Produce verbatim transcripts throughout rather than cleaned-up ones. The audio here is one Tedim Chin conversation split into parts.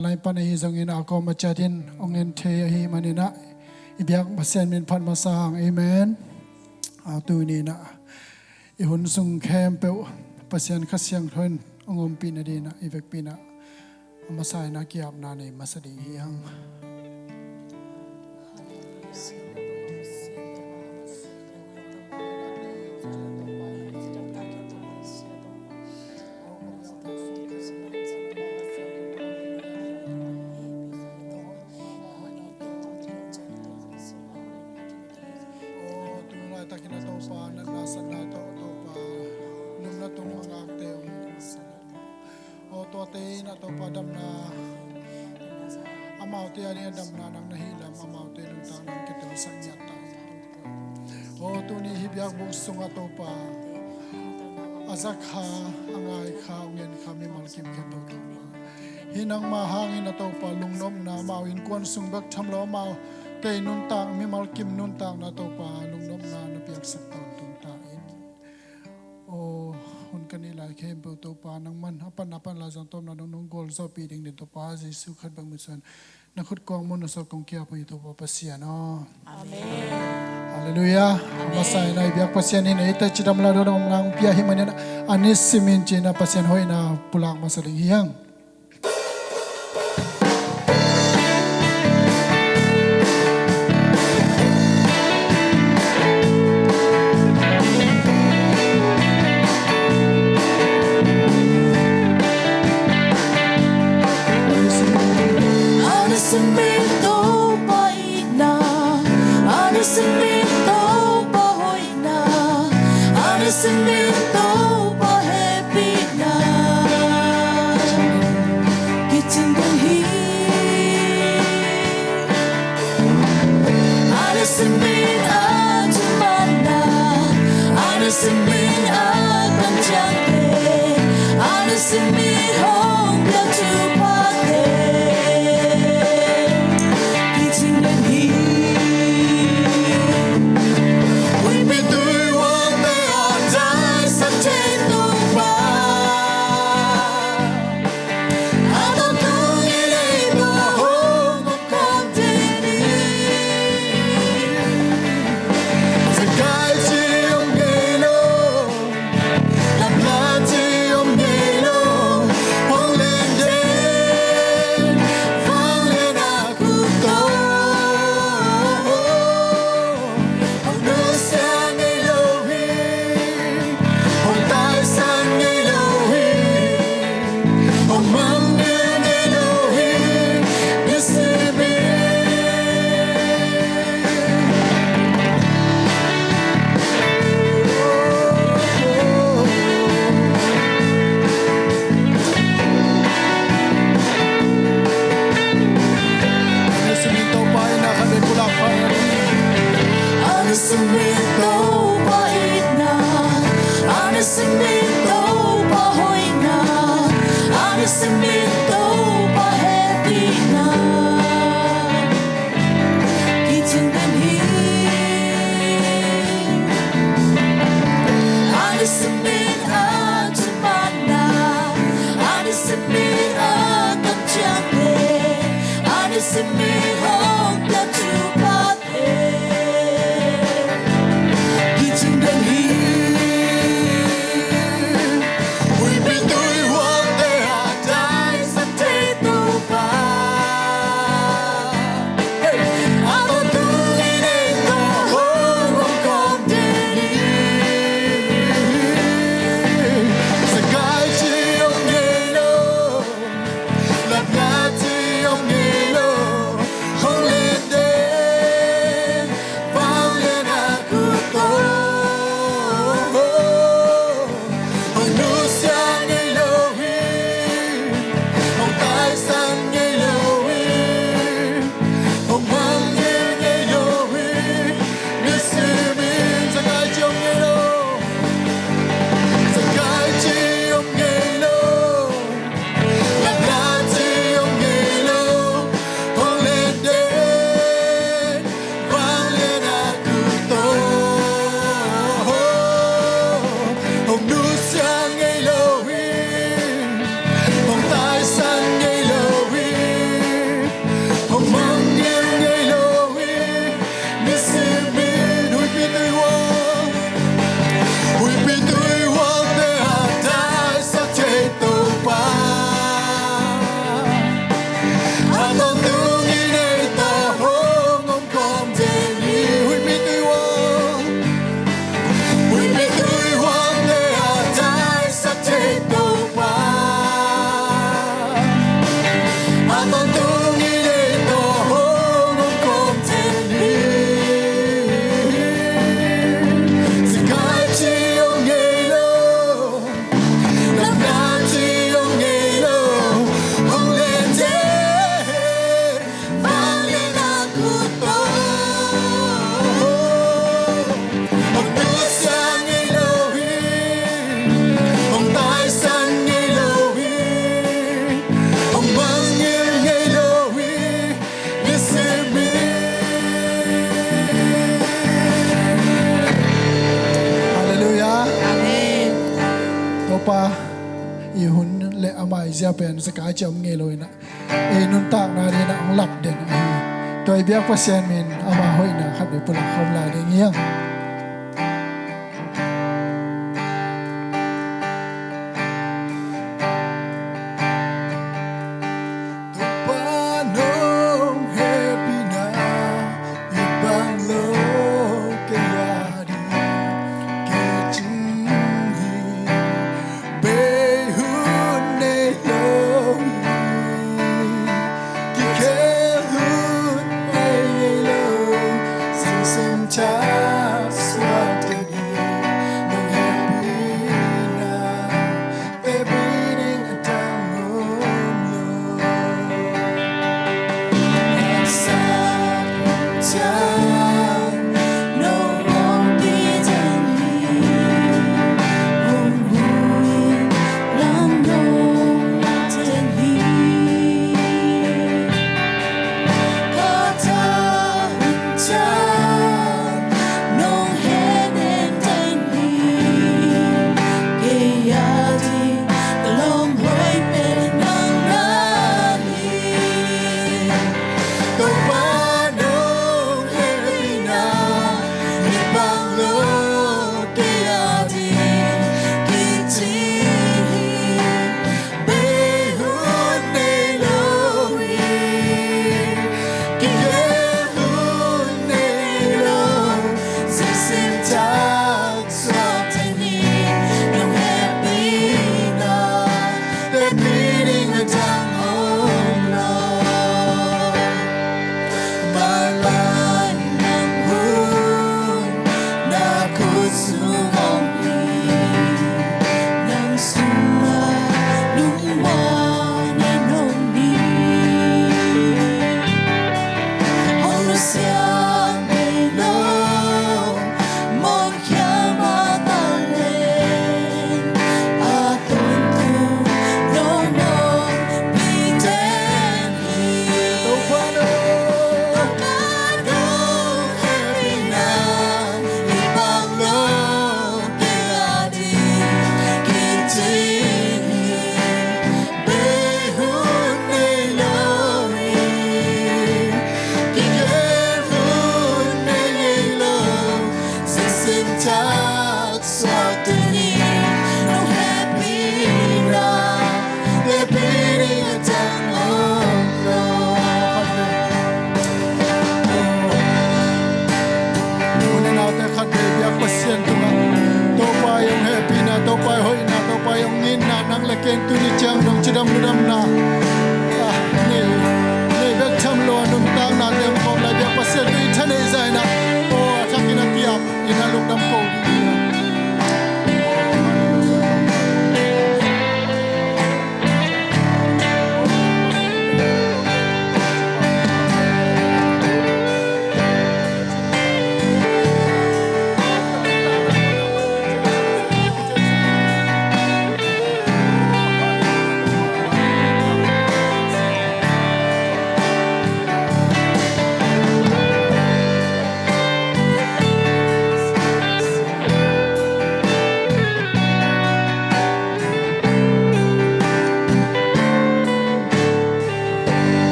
lai pan ahi zongin a kawm a ciatin hong en thei ahih manin ah i biak Pasian min phat masa hang. Amen. A, tuni in ah i hun sung khempeuh Pasian Kha Siangtho in hong ompih nadingin ah i vekpi in ah a masa in ah ki-apna nei masa ding hi hang. Aw, tu laitakin a Topa, natna satna tawh a Topa, nunna tung a ngakte hong kuansak. Aw, tuate in a Topa damna, amaute a ding a damna nang na hih lam, amaute nuntak nang kitelsak ngiat ta. Aw, tuni hih biakbuk sungah Topa, a za kha, a ngai kha, a ngen kha mimal kim khempeuh Topa, hih nangmah hangin a Topa lungnopna, amau innkuan sung bek tham lo, amaute nuntak, mimal kim nuntakna Topa lungnopna na piaksak tawntung ta in. Aw, hun ka neih lai khempeuh Topa, nangman a pan a pan lai zong tawpna dong nong gualzawhpih ding den Topa Jesu khat bek min suang na khut kuang mun na sawt kong ki-ap uh hi Topa Pasian aw. Amen. Halleluiah. Amen. A masa in ah i biak Pasian in eite cidam ladon om nang pia ahih manin a nisimin ci-in ah Pasian hoihna pulak masa ding hi hang. A nisimin Topa itna, a nisimin Topa hoihna, a nisimin Topa hehpihna kicing ding hi. A nisimin a thumanna, a nisimin a kamciamte, a nisimin hong pia thuphate a ci om ngei lo in ah, ei nuntakna ding in ah hong lap den ahi. Tua i biak Pasian min ama hoihna khat vei pulak khawm lai ding hi hang. Topa nong hehpihna i bang lo kei a ding kicing hi. Bei hun nei lo hi. Kikhel hun nei lo. Singsing ca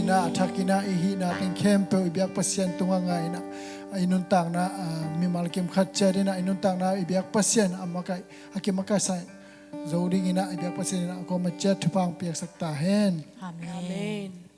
Inah a thakinah i hihna teng khempeuh i biak Pasian tungah ngainah i nuntakna, ah, mimal kim khat ciatinah i nuntakna i biak Pasian a makaih, a kimakaihsa zo dinginah i biak Pasian inah a kawm a ciat thupha hong piaksak ta hen. Amen.